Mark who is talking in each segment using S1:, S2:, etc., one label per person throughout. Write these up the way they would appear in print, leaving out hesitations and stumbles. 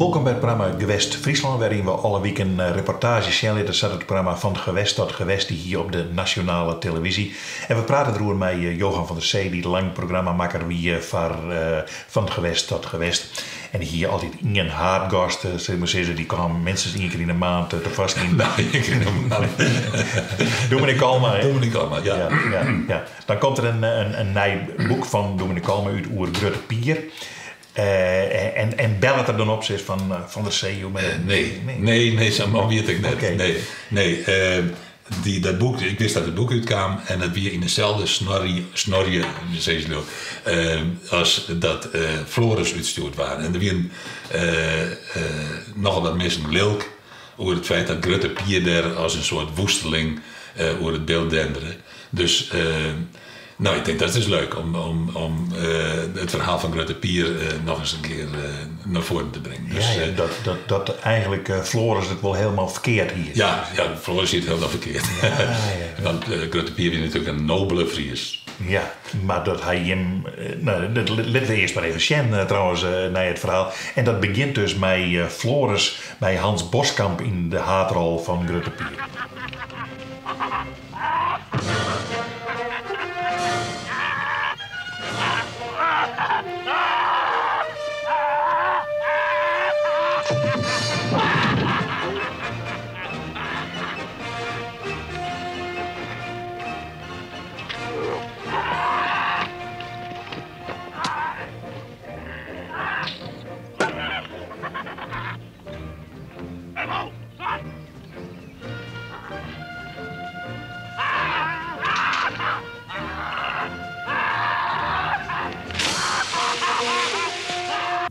S1: Wolkom by it programma Gewest Fryslân, wêryn we alle wiken reportaazjes sjen litte sa't it programma Van Gewest tot Gewest die hie op de nasjonale televyzje. En we prate deroer mei Johan van der Zee, dy't lang programmamakker wie foar Van Gewest tot Gewest. En dy hie altyd ien haadgast, sil ik mar sizze, dy kaam minstens ien kear yn de maand tefoarskyn.
S2: No, ien kear yn de maand.
S1: Dominee Kalma, hè?
S2: Dominee Kalma, ja.
S1: Ja, ja, ja. Dan komt der in nij boek fan dominee Kalma út oer Grutte Pier. En bellet er dan op, sis fan Van der Zee, jo binne...
S2: Nee, nee, nee, sa'n man wie it ek net. Nee, nee. Dy, dat boek, ik wist dat it boek útkaam en dat wie yn deselde snoarje, snoarje sizze lju, as dat Floris útstjoerd waard. En der wienen nochal wat minsken lilk oer it feit dat Grutte Pier dêr as in soart woesteling oer it byld dendere. Dus no, ik tink dat is leuk om, om, om it ferhaal fan Grutte Pier noch ris in kear nei foaren te bringen.
S1: Dus, ja, dat, dat, dat eigentlik Floris it wol hielendal ferkeard hie.
S2: Ja, ja, Floris hie it hielendal ferkeard.
S1: Ja, ja.
S2: Want Grutte Pier wie natuerlik in nobele Fries.
S1: Ja, mar dat hy jim. No, dat litte we earst mar even sjen trouwens nei it ferhaal. En dat begjint dus mei Floris, mei Hans Boskamp yn de haadrol fan Grutte Pier.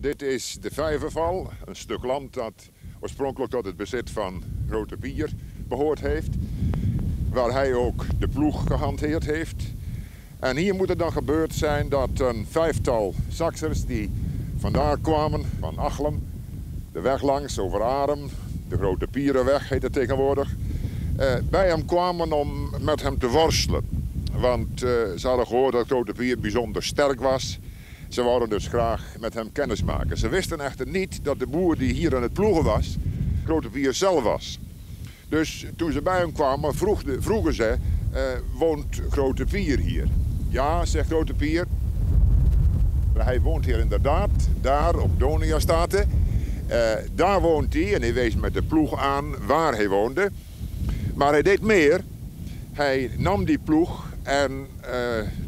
S3: Dit is de Vijverval, een stuk land dat oorspronkelijk tot het bezit van Grote Pier behoord heeft. Waar hij ook de ploeg gehanteerd heeft. En hier moet het dan gebeurd zijn dat een vijftal Saksers die vandaar kwamen, van Achlum, de weg langs over Arum, de Grote Pierenweg heet het tegenwoordig, bij hem kwamen om met hem te worstelen. Want ze hadden gehoord dat Grote Pier bijzonder sterk was. Ze wouden dus graag met hem kennis maken. Ze wisten echter niet dat de boer die hier aan het ploegen was, Grote Pier zelf was. Dus toen ze bij hem kwamen, vroegen ze, woont Grote Pier hier? Ja, zegt Grote Pier. Hij woont hier inderdaad, daar op Doniastate. Daar woont hij en hij wees met de ploeg aan waar hij woonde. Maar hij deed meer. Hij nam die ploeg en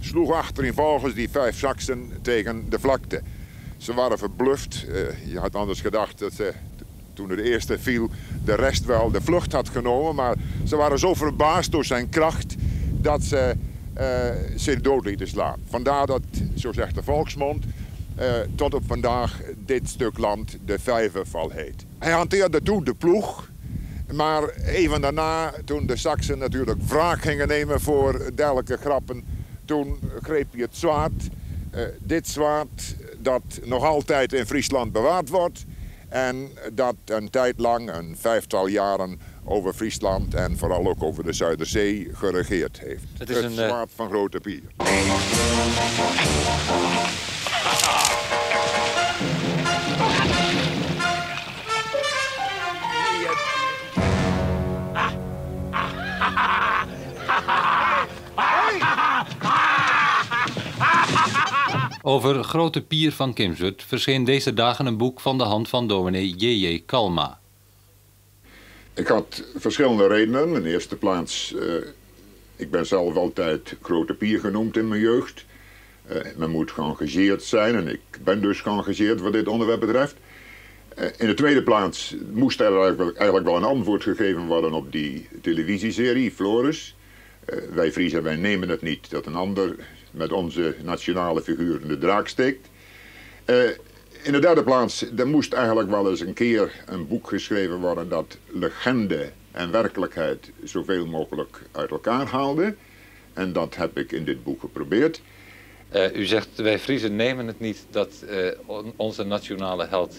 S3: sloeg achtereenvolgens die 5 Saksen tegen de vlakte. Ze waren verbluft. Je had anders gedacht dat ze, toen de eerste viel, de rest wel de vlucht had genomen. Maar ze waren zo verbaasd door zijn kracht dat ze zich dood lieten slaan. Vandaar dat, zo zegt de volksmond, tot op vandaag dit stuk land de Vijverval heet. Hij hanteerde toen de ploeg, maar even daarna, toen de Saksen natuurlijk wraak gingen nemen voor dergelijke grappen, toen greep hij het zwaard. Dit zwaard dat nog altijd in Friesland bewaard wordt en dat een tijd lang, een 5-tal jaren, over Friesland en vooral ook over de Zuiderzee geregeerd heeft.
S4: Het is
S3: Het
S4: een
S3: zwaard van Grote Pier.
S4: Over Grote Pier van Kimswert verscheen deze dagen een boek van de hand van dominee J.J. Kalma.
S3: Ik had verschillende redenen. In de eerste plaats, ik ben zelf altijd Grote Pier genoemd in mijn jeugd. Men moet geëngageerd zijn en ik ben dus geëngageerd wat dit onderwerp betreft. In de tweede plaats moest er eigenlijk wel een antwoord gegeven worden op die televisieserie Floris. Wij Friezen, wij nemen het niet dat een ander met onze nationale figuren de draak steekt. In de derde plaats, er moest eigenlijk wel eens een keer een boek geschreven worden dat legende en werkelijkheid zoveel mogelijk uit elkaar haalde. En dat heb ik in dit boek geprobeerd.
S4: U zegt, wij Friezen nemen het niet dat onze nationale held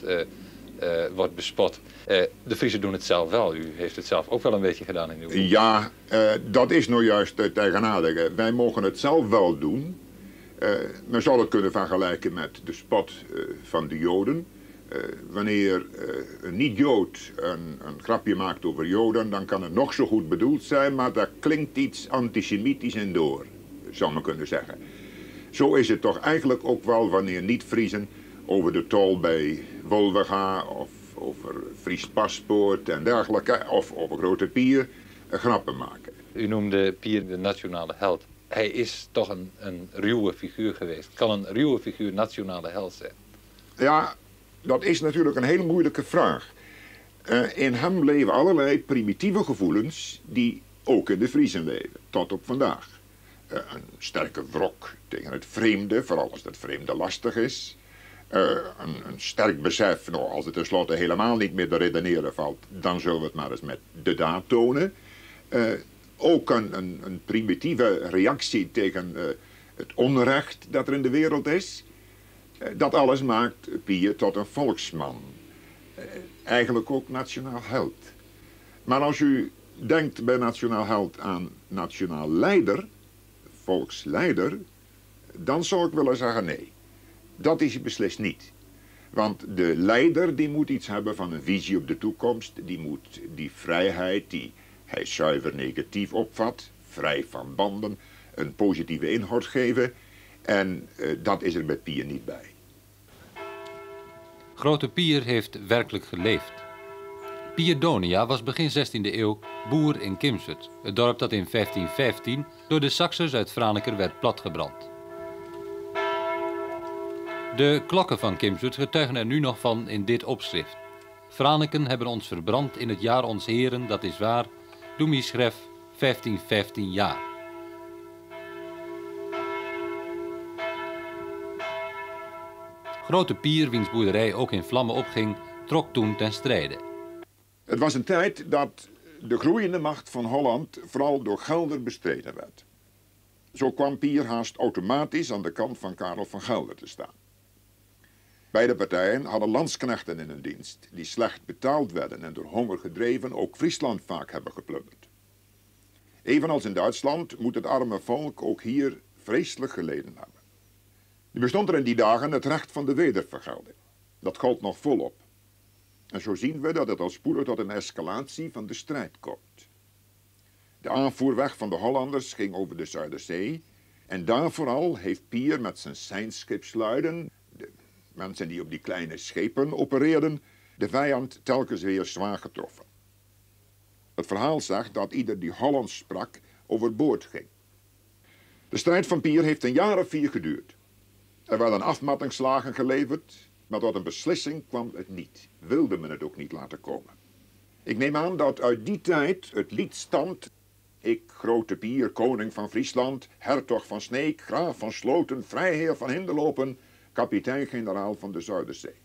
S4: wordt bespot. De Friezen doen het zelf wel. U heeft het zelf ook wel een beetje gedaan in uw boek.
S3: Ja, dat is nou juist het eigenaardige. Wij mogen het zelf wel doen. Men zou het kunnen vergelijken met de spot van de Joden. Wanneer een niet-Jood een, een grapje maakt over Joden, dan kan het nog zo goed bedoeld zijn, maar daar klinkt iets antisemitisch in door, zou men kunnen zeggen. Zo is het toch eigenlijk ook wel wanneer niet-Friezen over de tol bij Wolvega of over Fries paspoort en dergelijke, of over Grote Pier, grappen maken.
S4: U noemde Pier de nationale held. Hij is toch een, een ruwe figuur geweest. Kan een ruwe figuur nationale held zijn?
S3: Ja, dat is natuurlijk een hele moeilijke vraag. In hem leven allerlei primitieve gevoelens die ook in de Friezen leven, tot op vandaag. Een sterke wrok tegen het vreemde, vooral als dat vreemde lastig is. Een sterk besef, nou, als het tenslotte helemaal niet meer te redeneren valt, dan zullen we het maar eens met de daad tonen. Ook een primitieve reactie tegen het onrecht dat er in de wereld is. Dat alles maakt Pier tot een volksman. Eigenlijk ook nationaal held. Maar als u denkt bij nationaal held aan nationaal leider, volksleider, dan zou ik willen zeggen nee. Dat is hij beslist niet. Want de leider die moet iets hebben van een visie op de toekomst, die moet die vrijheid die hij zuiver negatief opvat, vrij van banden, een positieve inhoud geven. En dat is er bij Pier niet bij.
S4: Grote Pier heeft werkelijk geleefd. Pier Donia was begin 16e eeuw boer in Kimswert, het dorp dat in 1515 door de Saksers uit Franeker werd platgebrand. De klokken van Kimswert getuigen er nu nog van in dit opschrift. Franeken hebben ons verbrand in het jaar ons heren, dat is waar, Doemie schreef 1515 jaar. Grote Pier, wiens boerderij ook in vlammen opging, trok toen ten strijde.
S3: Het was een tijd dat de groeiende macht van Holland vooral door Gelder bestreden werd. Zo kwam Pier haast automatisch aan de kant van Karel van Gelder te staan. Beide partijen hadden landsknechten in hun dienst, die slecht betaald werden en door honger gedreven ook Friesland vaak hebben geplunderd. Evenals in Duitsland moet het arme volk ook hier vreselijk geleden hebben. Nu bestond er in die dagen het recht van de wedervergelding. Dat gold nog volop. En zo zien we dat het al spoedig tot een escalatie van de strijd komt. De aanvoerweg van de Hollanders ging over de Zuiderzee en daar vooral heeft Pier met zijn seinschipsluiden, de mensen die op die kleine schepen opereerden, de vijand telkens weer zwaar getroffen. Het verhaal zegt dat ieder die Hollands sprak overboord ging. De strijd van Pier heeft een jaar of 4 geduurd. Er werden afmattingsslagen geleverd, maar tot een beslissing kwam het niet. Wilde men het ook niet laten komen. Ik neem aan dat uit die tijd het lied stamt: Ik, grote Pier, koning van Friesland, hertog van Sneek, graaf van Sloten, vrijheer van Hindeloopen, kapitein-generaal van de Zuiderzee.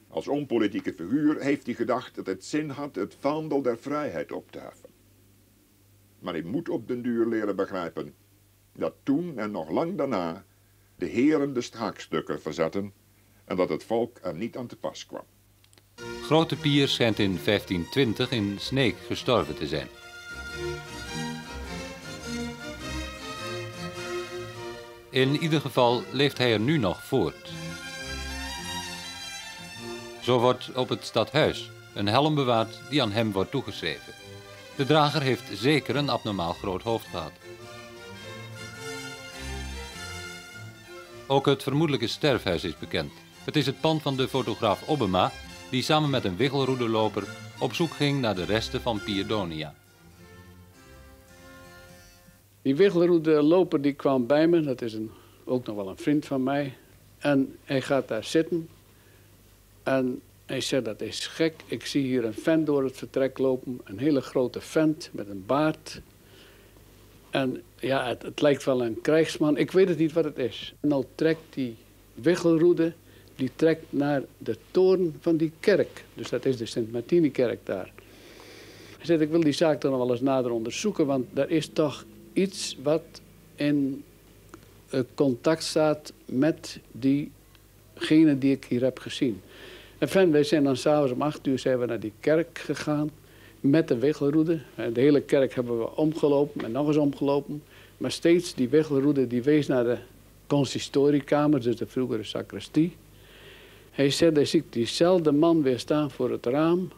S3: Als onpolitieke figuur heeft hij gedacht dat het zin had het vaandel der vrijheid op te heffen. Maar hij moet op den duur leren begrijpen dat toen en nog lang daarna de heren de schaakstukken verzetten en dat het volk er niet aan te pas kwam.
S4: Grote Pier schijnt in 1520 in Sneek gestorven te zijn. In ieder geval leeft hij er nu nog voort. Zo wordt op het stadhuis een helm bewaard die aan hem wordt toegeschreven. De drager heeft zeker een abnormaal groot hoofd gehad. Ook het vermoedelijke sterfhuis is bekend. Het is het pand van de fotograaf Obbema, die samen met een wichelroedeloper op zoek ging naar de resten van Pier Donia.
S5: Die wichelroedeloper die kwam bij me, dat is ook nog wel een vriend van mij. En hij gaat daar zitten en hij zegt, dat is gek, ik zie hier een vent door het vertrek lopen, een hele grote vent met een baard. En ja, het lijkt wel een krijgsman, ik weet het niet wat het is. En nou trekt die wichelroede, die trekt naar de toren van die kerk. Dus dat is de Sint-Martinikerk daar. Hij zegt, ik wil die zaak toch nog wel eens nader onderzoeken, want daar is toch iets wat in contact staat met diegene die ik hier heb gezien. Enfin, wij zijn dan s'avonds om 8 uur zijn we naar die kerk gegaan met de wichelroede. De hele kerk hebben we omgelopen en nog eens omgelopen. Maar steeds die wichelroede die wees naar de consistoriekamer, dus de vroegere sacristie. Hij zei, daar zie ik diezelfde man weer staan voor het raam.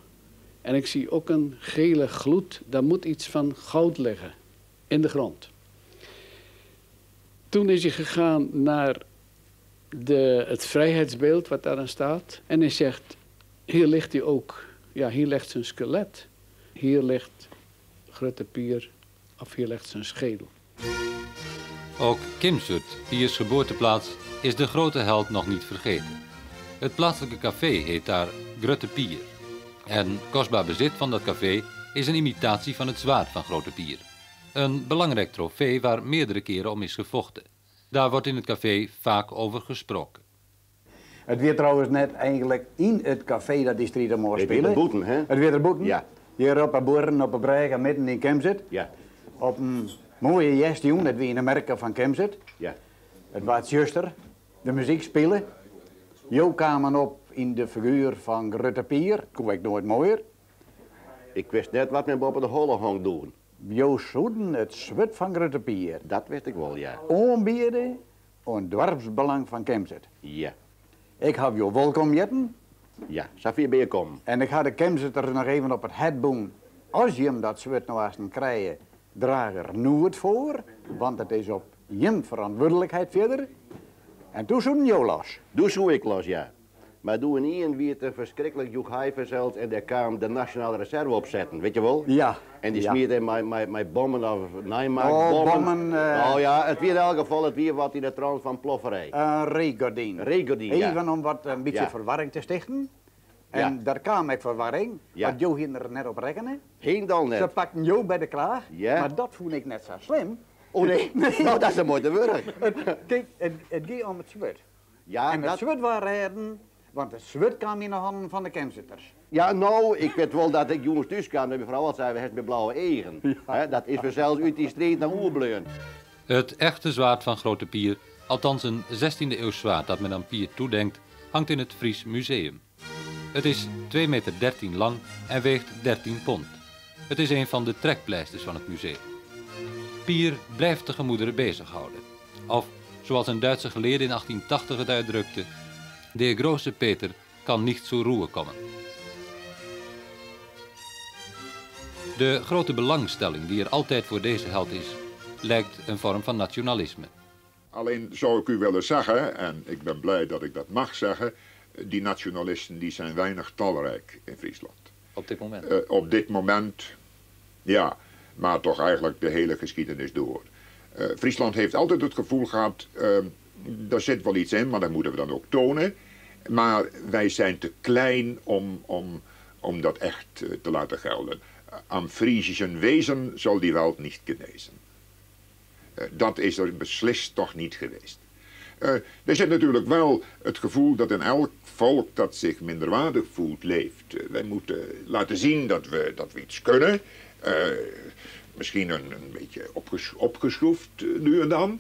S5: En ik zie ook een gele gloed. Daar moet iets van goud liggen in de grond. Toen is hij gegaan naar het vrijheidsbeeld wat daar aan staat. En hij zegt, hier ligt hij ook. Ja, hier ligt zijn skelet. Hier ligt Grutte Pier, of hier ligt zijn schedel.
S4: Ook Kimswert, Piers geboorteplaats, is de grote held nog niet vergeten. Het plaatselijke café heet daar Grutte Pier. En kostbaar bezit van dat café is een imitatie van het zwaard van Grote Pier. Een belangrijk trofee waar meerdere keren om is gevochten. Daar wordt in het café vaak over gesproken.
S6: Het werd trouwens net eigenlijk in het café dat die strijd moest
S7: Het
S6: spelen.
S7: weer boeten, hè?
S6: Het weer boeten.
S7: Ja.
S6: Hier op een boeren, op een breg, midden in Kemzit.
S7: Ja.
S6: Op een mooie jestjoen, dat we in de merken van Kemzit.
S7: Ja.
S6: Het was juster, de muziek spelen. Jo kwamen op in de figuur van Grutte Pier, kon ik nooit mooier.
S7: Ik wist net wat men boven de holle hong doen.
S6: Jo zoeden het zwet van Grutte Pier.
S7: Dat wist ik wel, ja.
S6: Aanbieden aan dorpsbelang van Kemzit.
S7: Ja.
S6: Ik heb jo welkom jetten.
S7: Ja, Safir ben je komen.
S6: En ik ga de Kemzitter nog even op het het Als je hem dat zwet nou eens krijgen, draag er nooit voor, want het is op je verantwoordelijkheid verder. En toen zoeken jou los.
S7: Doe zo ik los, ja. Maar doe een ien wie het een verschrikkelijk joeghai verzeld en daar kwam de Nationale Reserve opzetten, weet je wel?
S6: Ja.
S7: En die
S6: ja.
S7: smeerde mijn bommen of Nijmaak
S6: Oh,
S7: bommen.
S6: bommen,
S7: Oh ja, het weer in elk geval, het weer wat in de trant van plofferij.
S6: Een reekgordijn.
S7: Reekgordijn, ja.
S6: Even om wat een beetje
S7: Ja.
S6: verwarring te stichten. En
S7: Ja.
S6: daar kwam ik verwarring,
S7: Ja.
S6: want Jo ging er net op rekenen.
S7: Heen dan
S6: Ze
S7: net.
S6: pakten Jo bij de kraag,
S7: Ja.
S6: maar dat vond ik net zo slim.
S7: Oh nee, nou dat is een mooie werk.
S6: Kijk, het ging om het zwart.
S7: Ja,
S6: en het
S7: dat,
S6: zwart was redden, want het zwart kwam in de handen van de Kemzitters.
S7: ja, nou, ik weet wel dat ik jongens thuis kwam en mijn vrouw al zei, we hebben met blauwe egen. Hè, dat is we zelfs uit die streek naar Oerbleun.
S4: Het echte zwaard van Grote Pier, althans een 16e eeuws zwaard dat men aan Pier toedenkt, hangt in het Fries Museum. Het is 2,13 meter lang en weegt 13 pond. Het is een van de trekpleisters van het museum. Pier blijft de gemoederen bezighouden. Of, zoals een Duitse geleerde in 1880 het uitdrukte, de grote Peter kan niet zur Ruhe komen. De grote belangstelling die er altijd voor deze held is, lijkt een vorm van nationalisme.
S3: Alleen zou ik u willen zeggen, en ik ben blij dat ik dat mag zeggen, die nationalisten die zijn weinig talrijk in Friesland.
S4: Op dit moment.
S3: Op dit moment, ja, maar toch eigenlijk de hele geschiedenis door. Friesland heeft altijd het gevoel gehad, daar zit wel iets in, maar dat moeten we dan ook tonen. Maar wij zijn te klein om dat echt te laten gelden. Aan Friesischen wezen zal die welt niet genezen. Dat is er beslist toch niet geweest. Er zit natuurlijk wel het gevoel dat in elk volk dat zich minderwaardig voelt, leeft. Wij moeten laten zien dat we iets kunnen. Misschien een beetje opgeschroefd nu en dan.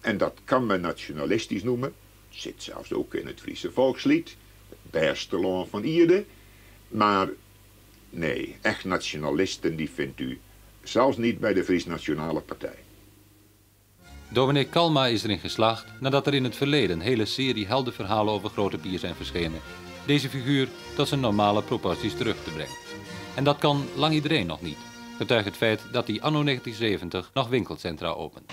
S3: En dat kan men nationalistisch noemen. Zit zelfs ook in het Friese volkslied. Het beste land van Ierde. Maar nee, echt nationalisten die vindt u zelfs niet bij de Fries Nationale Partij.
S4: Dominee Kalma is erin geslaagd, nadat er in het verleden een hele serie heldenverhalen over Grote Pier zijn verschenen, deze figuur tot zijn normale proporties terug te brengen. En dat kan lang iedereen nog niet, getuige het feit dat hij anno 1970 nog winkelcentra opent.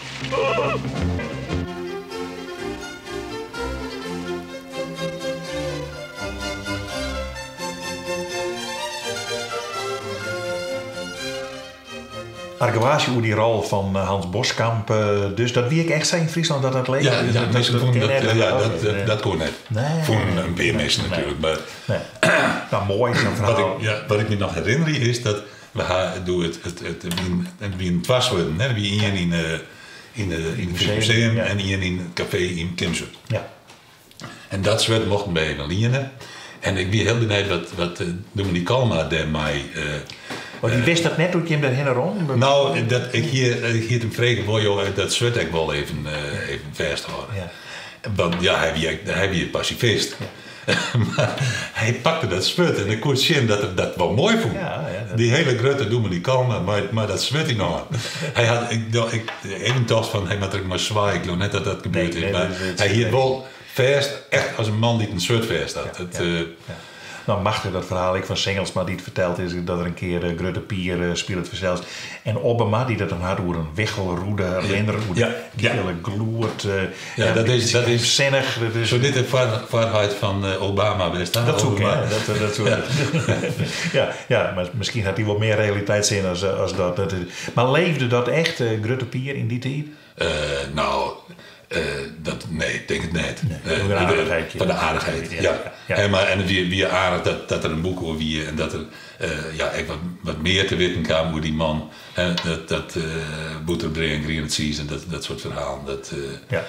S1: Argewaasje hoe die rol van Hans Boskamp, dus dat wie ik echt zijn in Friesland dat dat leek.
S2: Ja, ja,
S1: dat,
S2: mensen vonden dat,
S1: ken
S2: ja,
S1: ik.
S2: dat, dat kon net.
S1: Nee.
S2: Voor een peermeester natuurlijk. Maar
S1: Nee. Nou, mooi zo'n
S2: wat
S1: verhaal.
S2: ik, wat ik me nog herinner is dat we gaan doen het wie een twas worden, hè? Wie één in het
S1: Museum,
S2: museum
S1: ja.
S2: en één in het café in Kimswert.
S1: Ja.
S2: En dat soort mochten wij even lenen. En ik ben heel benieuwd wat Dominique Kalma daarmee.
S1: Want die wist dat net toen je hem daarheen rond.
S2: Nou, dat, ik hier hem vregen wil, joh, dat soort ik wel even vasthouden.
S1: Ja.
S2: Want ja, hij wie pacifist. Maar hij pakte dat sput en ik kon zien dat hij dat wel mooi vond.
S1: Ja, ja, dat-
S2: Die hele grote Dominique Kalma, maar dat sput hij nog. Hij had, ik, ik, even dacht van, hij moet er maar zwaaien. Ik geloof net dat dat gebeurd
S1: Nee,
S2: is.
S1: nee,
S2: Maar
S1: dat is-
S2: hij hier wel Fêst, echt as in man dy't in swurd fêst hat. Dat,
S1: No machtich dat ferhaal ek fan Singelsma dy't ferteld is dat er in kear Grutte Pier spilet fansels. En Obbema dy't it dan hat oer in wichelroede rinner, oer de giele gloed.
S2: Ja, dat is, dat is
S1: sinnich. Dat is,
S2: Soe dit de foarheit fan Obama west ha?
S1: Dat soe kinne. Dat soe, ja. Ja, mar miskien hat hy wol mear realiteitssin as dat. Mar leefde dat echt, Grutte Pier, yn dy tiid?
S2: No, dat, nee, ik tink it net.
S1: Nee, de aardichheid.
S2: Foar de aardichheid, ja. En, mar, en it wie aardich dat der in boek oer wie en dat der ja, ek wat mear te witten kaam oer dy man. Hè, dat bûterbrea en griene tsiis en dat soart ferhalen. Dat,
S1: Ja.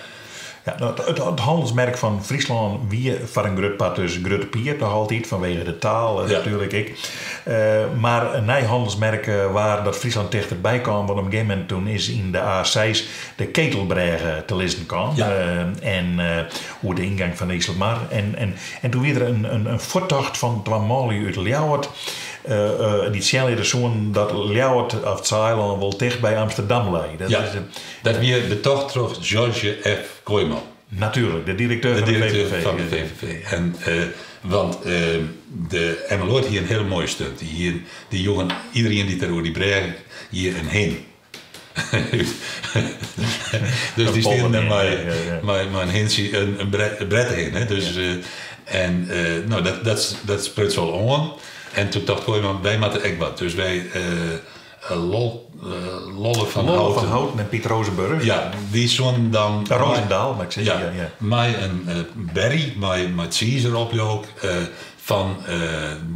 S1: Ja, no, it hannelsmerk fan Fryslân wie foar in grut part dus Grutte Pier, noch altyd, fanwege de taal natuerlik ek. Mar in nij hannelsmerk waard dat Fryslân tichterby kaam, want op in gegeven momint toen is yn de A6 de Ketelbrêge te lizzen kaam. En oer de yngang fan de Iselmar. En toen wie der in fuottocht fan twa manlju út Ljouwert dy't sjen litte soenen dat Ljouwert of it Saailân wol ticht by Amsterdam lei.
S2: Dat, ja, dat wie betocht troch George F. Kooijman.
S1: Natuerlik, de direkteur
S2: fan
S1: de VVV.
S2: Fan de VVV. En, want de Emmeloord hie in hiele moaie stunt. Dy, dy joegen iderien dy't der oer dy brêge gie in hin. Dus dy stienen der mei in hintsje, in brettehin. Hè? Dus, en no, dat spruts wol oan. En toen tocht Kooijman, wy moatte ek wat. Dus wy, Lol, Lolle van
S1: Lolle
S2: Houten.
S1: van Houten en Piet Rozenburg.
S2: Ja, dy soenen dan...
S1: Rozendaal, mar ik sis, ja, ja.
S2: Mei in berry, mei tsiis derop jook, fan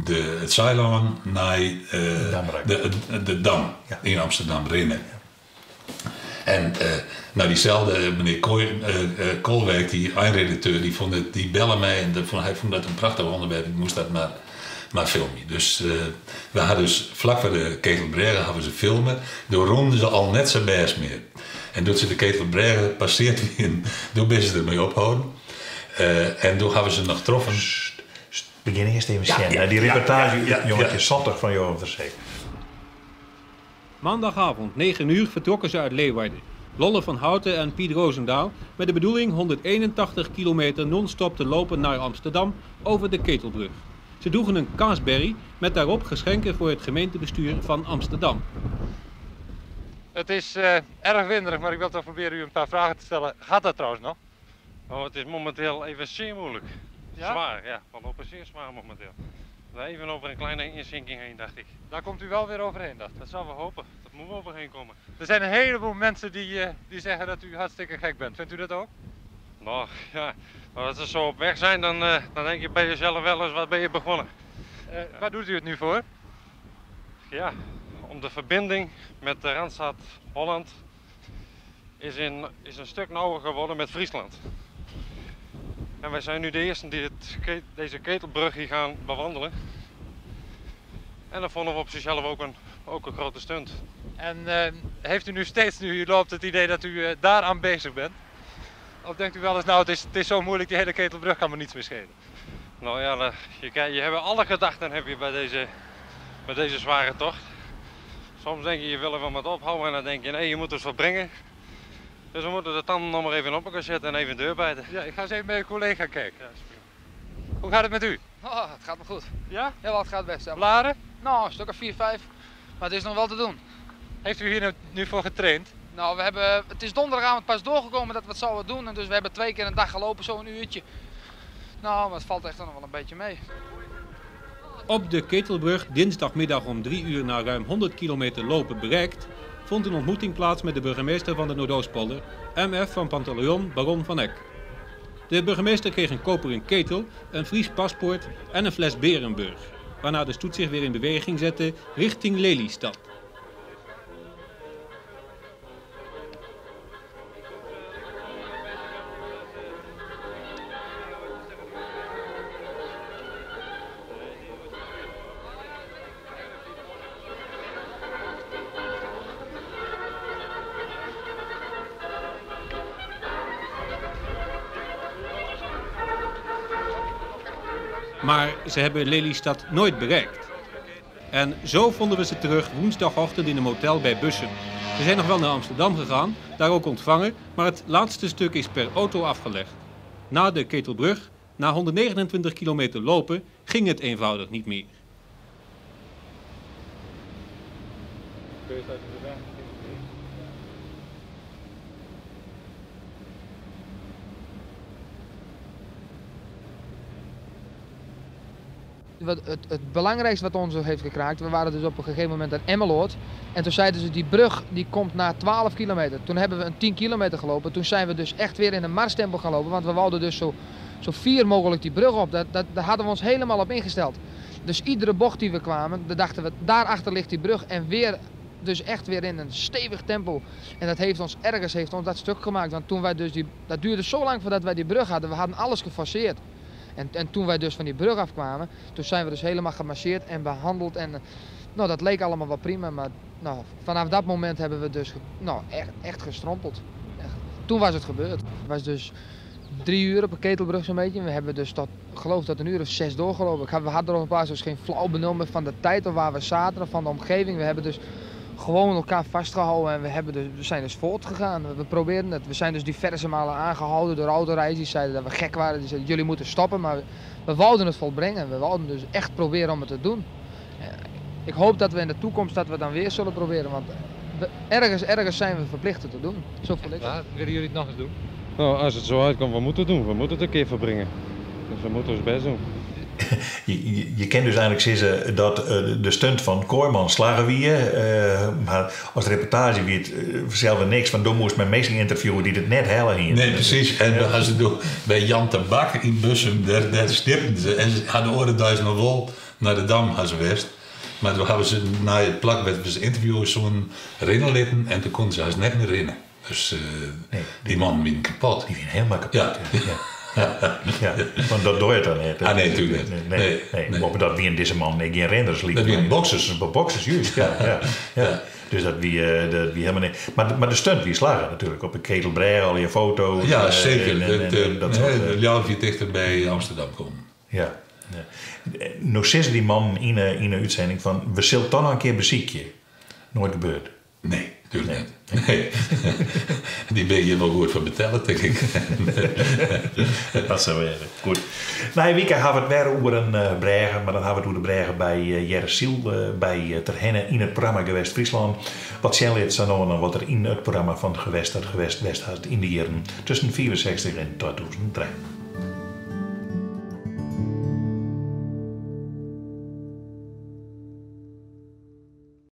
S2: de, it Saailân nei de, de Dam yn Amsterdam rinne. En no dyselde menear Koolwijk, dy einredakteur, dy fûn it, dy belle my en hy fûn dat in prachtich ûnderwerp, ik moast dat mar filmje. Dus we ha dus flak foar de Ketelbrêge hawwe se filme, doe rûnen se al net sa bêst mear. En doe't se de Ketelbrêge passeard wienen, doe binne se dermei opholden. En doe hawwe se noch troffen.
S1: Begjin earst even sjen nei dy reportaazje út 1970 fan Johan ter Zee.
S4: Maandagavond 9 uur vertrokken ze uit Leeuwarden. Lolle van Houten en Piet Roosendaal met de bedoeling 181 kilometer non-stop te lopen naar Amsterdam over de Ketelbrug. Ze droegen een kaasberry met daarop geschenken voor het gemeentebestuur van Amsterdam.
S8: Het is erg winderig, maar ik wil toch proberen u een paar vragen te stellen. Gaat dat trouwens nog?
S9: Oh, het is momenteel even zeer moeilijk.
S8: Ja?
S9: Zwaar, ja. We lopen zeer zwaar momenteel. Even over een kleine inzinking heen, dacht ik.
S8: Daar komt u wel weer overheen, dacht ik.
S9: Dat zouden we hopen. Dat moeten we overheen komen.
S8: Er zijn een heleboel mensen die zeggen dat u hartstikke gek bent. Vindt u dat ook?
S9: Nou, ja. Maar als ze zo op weg zijn, dan denk je bij jezelf wel eens, wat ben je begonnen?
S8: Waar doet u het nu voor?
S9: Ja, om de verbinding met de Randstad Holland is een stuk nauwer geworden met Friesland. En wij zijn nu de eersten die deze ketelbrug hier gaan bewandelen. En dat vonden we op zichzelf ook een grote stunt.
S8: En heeft u nu steeds, nu u loopt, het idee dat u daaraan bezig bent? Of denkt u wel eens, nou het is zo moeilijk, die hele ketelbrug kan me niets meer schelen?
S9: Nou ja, je krijgt, je hebt alle gedachten heb je bij deze zware tocht. Soms denk je, je wil er wel wat ophouden en dan denk je, nee, je moet dus wat brengen. Dus we moeten de tanden nog maar even op elkaar zetten en even deurbijten.
S8: Ja, ik ga eens even bij een collega kijken.
S9: Ja, is prima.
S8: Hoe gaat het met u?
S10: Oh, het gaat me goed.
S8: Ja?
S10: Ja, wel, het gaat best. Ja.
S8: Blaren?
S10: Nou, een stuk of 4, 5. Maar het is nog wel te doen.
S8: Heeft u hier nu voor getraind?
S10: Nou, het is donderdagavond pas doorgekomen dat we het zouden doen. En dus we hebben 2 keer een dag gelopen, zo'n uurtje. Nou, maar het valt echt nog wel een beetje mee.
S4: Op de Ketelbrug, dinsdagmiddag om 3 uur na ruim 100 kilometer lopen bereikt, vond een ontmoeting plaats met de burgemeester van de Noordoostpolder, MF van Pantaleon, baron van Eck. De burgemeester kreeg een koperen ketel, een Fries paspoort en een fles Berenburg, waarna de stoet zich weer in beweging zette richting Lelystad. Maar ze hebben Lelystad nooit bereikt. En zo vonden we ze terug woensdagochtend in een motel bij Bussum. Ze zijn nog wel naar Amsterdam gegaan, daar ook ontvangen, maar het laatste stuk is per auto afgelegd.
S11: Na de Ketelbrug, na 129 kilometer lopen, ging het eenvoudig niet meer.
S10: Wat het belangrijkste wat ons heeft gekraakt, we waren dus op een gegeven moment aan Emmeloord. En toen zeiden ze, die brug die komt na 12 kilometer. Toen hebben we een 10 kilometer gelopen. Toen zijn we dus echt weer in een marstempo gaan lopen. Want we wouden dus zo fier mogelijk die brug op. Daar hadden we ons helemaal op ingesteld. Dus iedere bocht die we kwamen, daar dachten we, daarachter ligt die brug. En weer, dus echt weer in een stevig tempo. En dat heeft ons ergens heeft ons dat stuk gemaakt. Want toen wij dus die, dat duurde zo lang voordat wij die brug hadden. We hadden alles geforceerd. En toen wij dus van die brug afkwamen, toen zijn we dus helemaal gemasseerd en behandeld. En nou, dat leek allemaal wel prima, maar nou, vanaf dat moment hebben we dus nou, echt, echt gestrompeld. Echt. Toen was het gebeurd. Het was dus 3 uur op een Ketelbrug zo'n beetje. We hebben dus tot, geloof dat een uur of 6 doorgelopen. We hadden er op een paar dus geen flauw benul meer van de tijd of waar we zaten of van de omgeving. We hebben dus gewoon elkaar vastgehouden en we zijn dus voortgegaan. We probeerden het. We zijn dus diverse malen aangehouden door autorijders die zeiden dat we gek waren. Die zeiden, jullie moeten stoppen, maar we wouden het volbrengen. We wouden dus echt proberen om het te doen. Ik hoop dat we in de toekomst dat we dan weer zullen proberen, want ergens zijn we verplicht het te doen. Zo voel ik het.
S8: Maar, willen jullie het nog eens doen?
S9: Nou, als het zo uitkomt, we moeten het doen. We moeten het een keer verbrengen. Dus we moeten ons best doen.
S1: Je kent dus eigenlijk zeggen dat de stunt van Kooijman slagen wie, maar als de reportage wie het zelf niks, want dan moest men meestal interviewen die het net hellen hier.
S2: Nee, precies. En dan gaan ze door bij Jan Tabak in Bussum, daar stipten ze. En ze hadden oren duizend wol naar de Dam gaan ze west. Maar toen hebben ze na het plak werd ze interviewen zo'n rennen litten en toen konden ze haast net meer rennen. Dus
S1: Nee.
S2: die man ging kapot.
S1: Die ging helemaal kapot.
S2: Ja.
S1: Ja. Ja. Ja, want dat doe je dan niet.
S2: Ah, nee, natuurlijk niet.
S1: Nee,
S2: Nee,
S1: nee.
S2: nee.
S1: Maar dat wie in deze man geen renners liep.
S2: Dat wie boxers.
S1: Boxers, juist. Ja, ja, ja.
S2: Ja.
S1: Dus dat wie helemaal niet. Maar de stunt wie slagen natuurlijk. Op een Ketelbrug, al je foto's.
S2: Ja, zeker.
S1: En dat soort,
S2: De Ljouwert dichter bij Amsterdam komen.
S1: Ja. Ja. Nou zit die man in een uitzending van, we zullen toch nog een keer beziekje. Nooit gebeurd.
S2: Nee, natuurlijk niet. Nee. Die ben je wel goed voor betalen, denk ik.
S1: Dat zou weer. Goed. Nou, weekend hebben we het weer over een bregen, maar dan hebben we het over de bregen bij Jerre bij Terhenne in het programma Gewest Friesland. Wat zijn het zo nou en wat er in het programma van Gewest dat Gewest West had in de jaren tussen 64 en 2003.